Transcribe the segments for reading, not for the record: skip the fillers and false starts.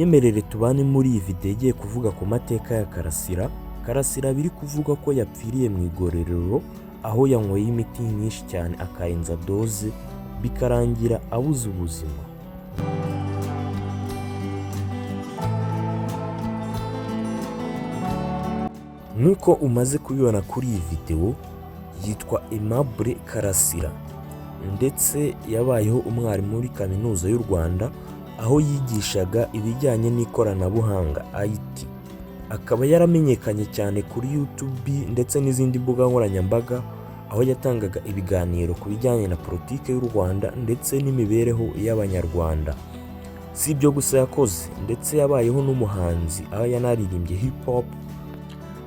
Munyemerere tubane muri iyi video igiye kuvuga ku mateka ya Karasira. Karasira biri kuvuga ko yapfiriye mu igororero, aho yanyweye imiti myinshi cyane akarenza doze, bikarangira abuze ubuzima. Nk'uko umaze kubibona kuri iyi video, yitwa Aimable Karasira, ndetse yabayeho umwarimu muri Kaminuza y'u Rwanda, aho yigishaga ibijyanye n'ikoranabuhanga IT. Akaba yaramenyekanye cyane kuri YouTube ndetse n'izindi mbuga nkoranyambaga, aho yatangaga ibiganiro ku bijyanye na politiki y'u Rwanda ndetse n'imibereho y'Abanyarwanda. Si ibyo gusa yakoze, ndetse yabayeho n'umuhanzi, aho yanaririmbye hip hop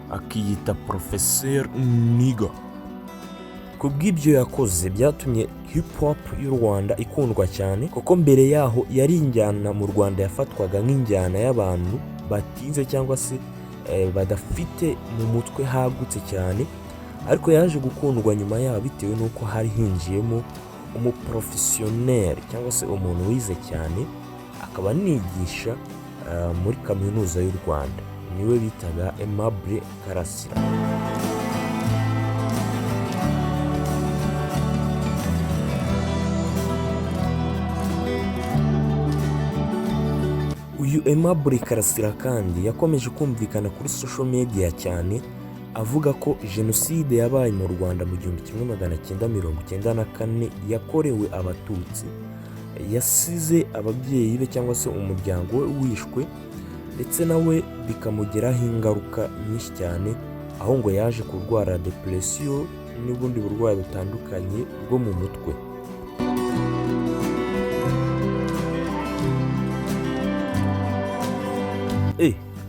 akiyita Professeur Niga. Ku bw'ibyo yakoze byatumye hip hop y'u Rwanda ikundwa cyane, kuko mbere yaho yari injyana mu Rwanda yafatwaga nk'injyana y'abantu batinze cyangwa se badafite mu mutwe hagutse cyane, ariko yaje gukundwa nyuma yaho bitewe n'uko hari hinjiyemo umuporofesiyoneri cyangwa se umuntu wize cyane, akaba anigisha muri Kaminuza y'u Rwanda, niwe bitaga Aimable Karasira. Uyu Aimable Karasira kandi yakomeje kumvikana kuri social media cyane avuga ko jenoside yabaye mu Rwanda mu 1994 yakorewe Abatutsi yasize ababyeyi be cyangwa se umuryango we wishwe, ndetse nawe bikamugiraho ingaruka nyinshi cyane, aho ngo yaje kurwara depression n'ubundi burwayi butandukanye bwo mu mutwe.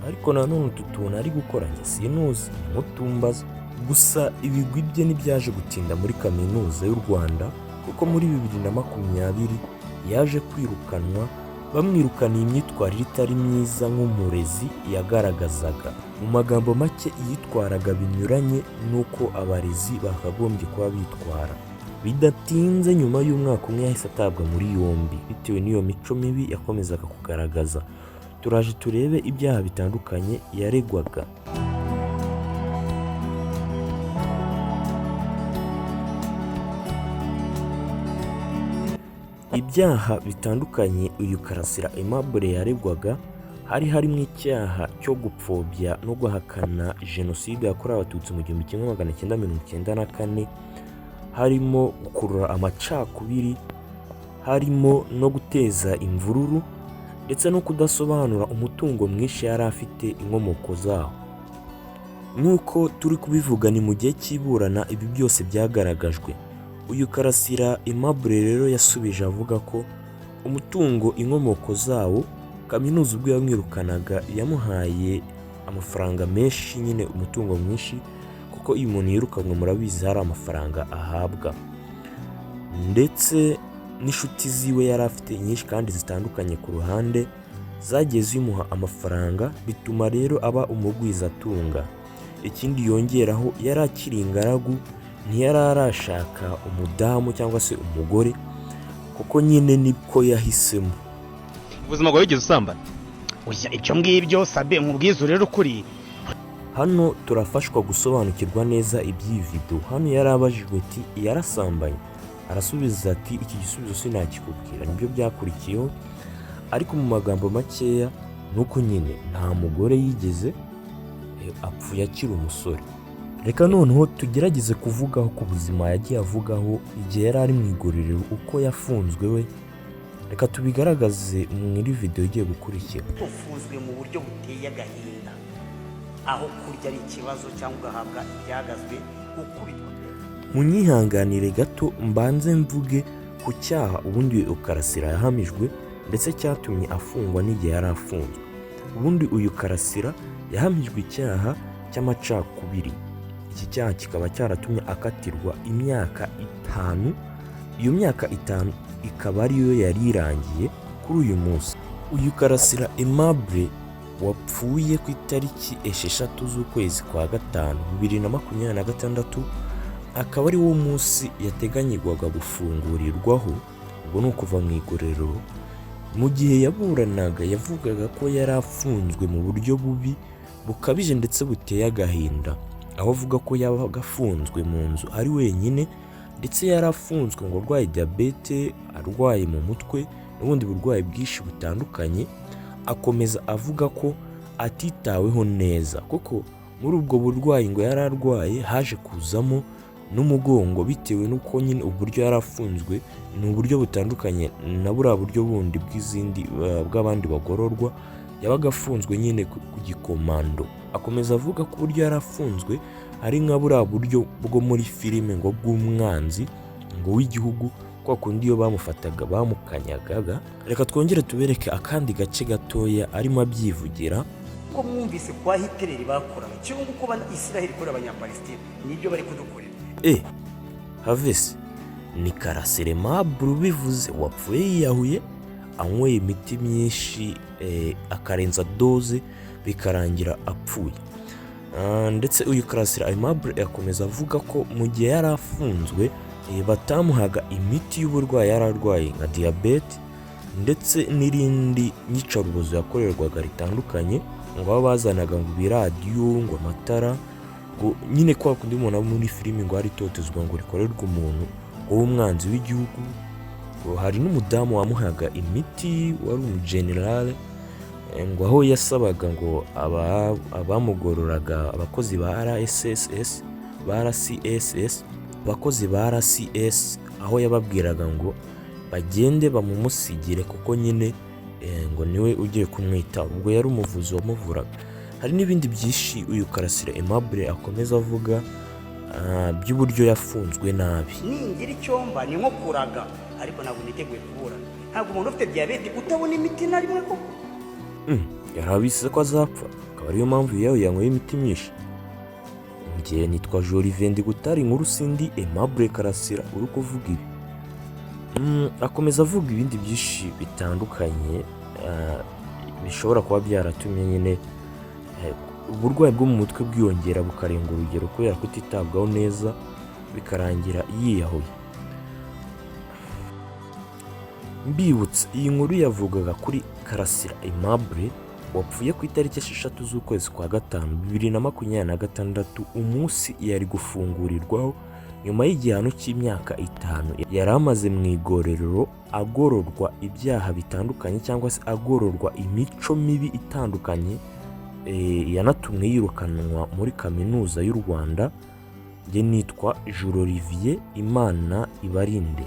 Ariko nanone utu tuntu ari gukora njye sinuzi, ntimutumbaze. Gusa ibigwi bye ntibyaje gutinda muri Kaminuza y'u Rwanda, kuko muri 2020 yaje kwirukanwa, bamwirukaniye imyitwarire itari myiza nk'umurezi yagaragazaga. Mu magambo make, yitwaraga binyuranye n'uko abarezi bakagombye kuba bitwara. Bidatinze nyuma y'umwaka umwe yahise atabwa muri yombi bitewe n'iyo mico mibi yakomezaga kugaragaza. Turaje turebe ibyaha bitandukanye yaregwaga. Ibyaha bitandukanye uyu Karasira Aimable yaregwaga hari harimo icyaha cyo gupfobya no guhakana jenoside yakorewe Abatutsi mu 1994, harimo gukurura amacakubiri, harimo no guteza imvururu, ndetse no kudasobanura umutungo mwinshi yari afite inkomoko zawo. Nk'uko turi kubivuga, ni mu gihe cy'iburana ibi byose byagaragajwe. Uyu Karasira Aimable rero yasubije avuga ko umutungo inkomoko zawo, kaminuza ubwo yamwirukanaga yamuhaye amafaranga menshi, nyine umutungo mwinshi, kuko iyo umuntu yirukanwe murabizi hari amafaranga ahabwa, ndetse n'inshuti ziwe yari afite nyinshi kandi zitandukanye ku ruhande zagiye zimuha amafaranga, bituma rero aba umugwizatunga. Ikindi yongeraho, yari akiri ingaragu, ntiyari arashaka umudamu cyangwa se umugore, kuko nyine niko yahisemo. Ubuzima bwawe wigeze usambana? Oya, ibyo ngibyo sabe nkubwize rero ukuri. Hano turafashwa gusobanukirwa neza iby'iyi video. Hano yari abajijwe ati yarasambanye, arasubiza ati iki gisubizo sinakikubwira. Nibyo byakurikiyeho, ariko mu magambo makeya nuko nyine nta mugore yigeze, apfuye akiri umusore. Reka noneho tugerageze kuvugaho ku buzima yagiye avugaho igihe yari ari mu igororero, uko yafunzwe we. Reka tubigaragaze muri video igiye gukurikira. Ufunzwe mu buryo buteye agahinda, aho kurya ari ikibazo cyangwa ugahabwa ibyagazwe, gukubitwa. Munyihanganire gato mbanze mvuge ku cyaha ubundi uyu Karasira yahamijwe, ndetse cyatumye afungwa n'igihe yari afunzwe. Ubundi uyu Karasira yahamijwe icyaha cy'amacakubiri, iki cyaha kikaba cyaratumye akatirwa imyaka 5. Iyo myaka 5 ikaba ariyo yari irangiye kuri uyu munsi. Uyu Karasira Aimable wapfuye ku itariki 6 z'ukwezi kwa gatanu 2026, akaba ari wo munsi yateganyirwaga gufungurirwaho, ubwo ni ukuva mu igororero. Mu gihe yaburanaga, yavugaga ko yari afunzwe mu buryo bubi bukabije ndetse buteye agahinda, aho avuga ko yabaga afunzwe mu nzu ari wenyine, ndetse yari afunzwe ngo arwaye diyabete, arwaye mu mutwe n'ubundi burwayi bwinshi butandukanye. Akomeza avuga ko atitaweho neza, kuko muri ubwo burwayi ngo yari arwaye haje kuzamo n'umugongo, bitewe n'uko nyine uburyo yari afunzwe ni uburyo butandukanye na buriya buryo bundi bw'izindi bw'abandi bagororwa. Yabaga afunzwe nyine ku gikomando. Akomeza avuga ko uburyo yari afunzwe ari nka buriya buryo bwo muri filime ngo bw'umwanzi ngo w'igihugu, kwa kundi iyo bamufataga bamukanyagaga. Reka twongere tubereke akandi gace gatoya arimo abyivugira. Ko mwumvise kwa Hitileri bakoraga, cyangwa uko Israel ikorera Abanyapalestine, nibyo bari kudukorera. Havesi ni Karasira Aimable ubivuze, wapfuye yiyahuye anyweye imiti myinshi, akarenza dose, bikarangira apfuye. Ndetse uyu Karasira Aimable akomeza avuga ko mu gihe yari afunzwe batamuhaga imiti y'uburwayi yari arwaye nka diyabete, ndetse n'irindi nyicarubozo yakorerwaga ritandukanye, ngo baba bazanaga ngo ibiradiyo, ngo amatara, ngo nyine kwa kundi umuntu aba muri filimi ngo hari itotezwa ngo rikorerwa umuntu ngo w'umwanzi w'igihugu. Ngo hari n'umudamu wamuhaga imiti wari umujenerale, ngo aho yasabaga ngo abamugororaga, abakozi ba RSSS, ba RCSS, abakozi ba RCS, aho yababwiraga ngo bagende bamumusigire, kuko nyine ngo niwe ugiye kumwitaho, ubwo yari umuvuzi wamuvuraga. Hari n'ibindi byinshi uyu Karasira Aimable akomeza avuga by'uburyo yafunzwe nabi. Ningira icyomba ni nko kuraga, ariko ntabwo niteguye kuburana. Ntabwo umuntu ufite diyabete utabona imiti na rimwe koko. Yari abizi ko azapfa, akaba ariyo mpamvu yawe yanyweye imiti myinshi. Njye nitwa Jolivier, ndi gutara inkuru, sindi Aimable Karasira uri kuvuga ibi. Akomeza avuga ibindi byinshi bitandukanye bishobora kuba byaratumye nyine uburwayi bwo mu mutwe bwiyongera bukarenga urugero kubera kutitabwaho neza, bikarangira yiyahuye. Mbibutsa, iyi nkuru yavugaga kuri Karasira Aimable wapfuye ku itariki 6 z'ukwezi kwa gatanu 2026, umunsi yari gufungurirwaho nyuma y'igihano cy'imyaka 5 yari amaze mu igororero agororwa ibyaha bitandukanye, cyangwa se agororwa imico mibi itandukanye, yanatumwe yirukanwa muri Kaminuza y'u Rwanda. Njye nitwa Juru Olivier, Imana ibarinde.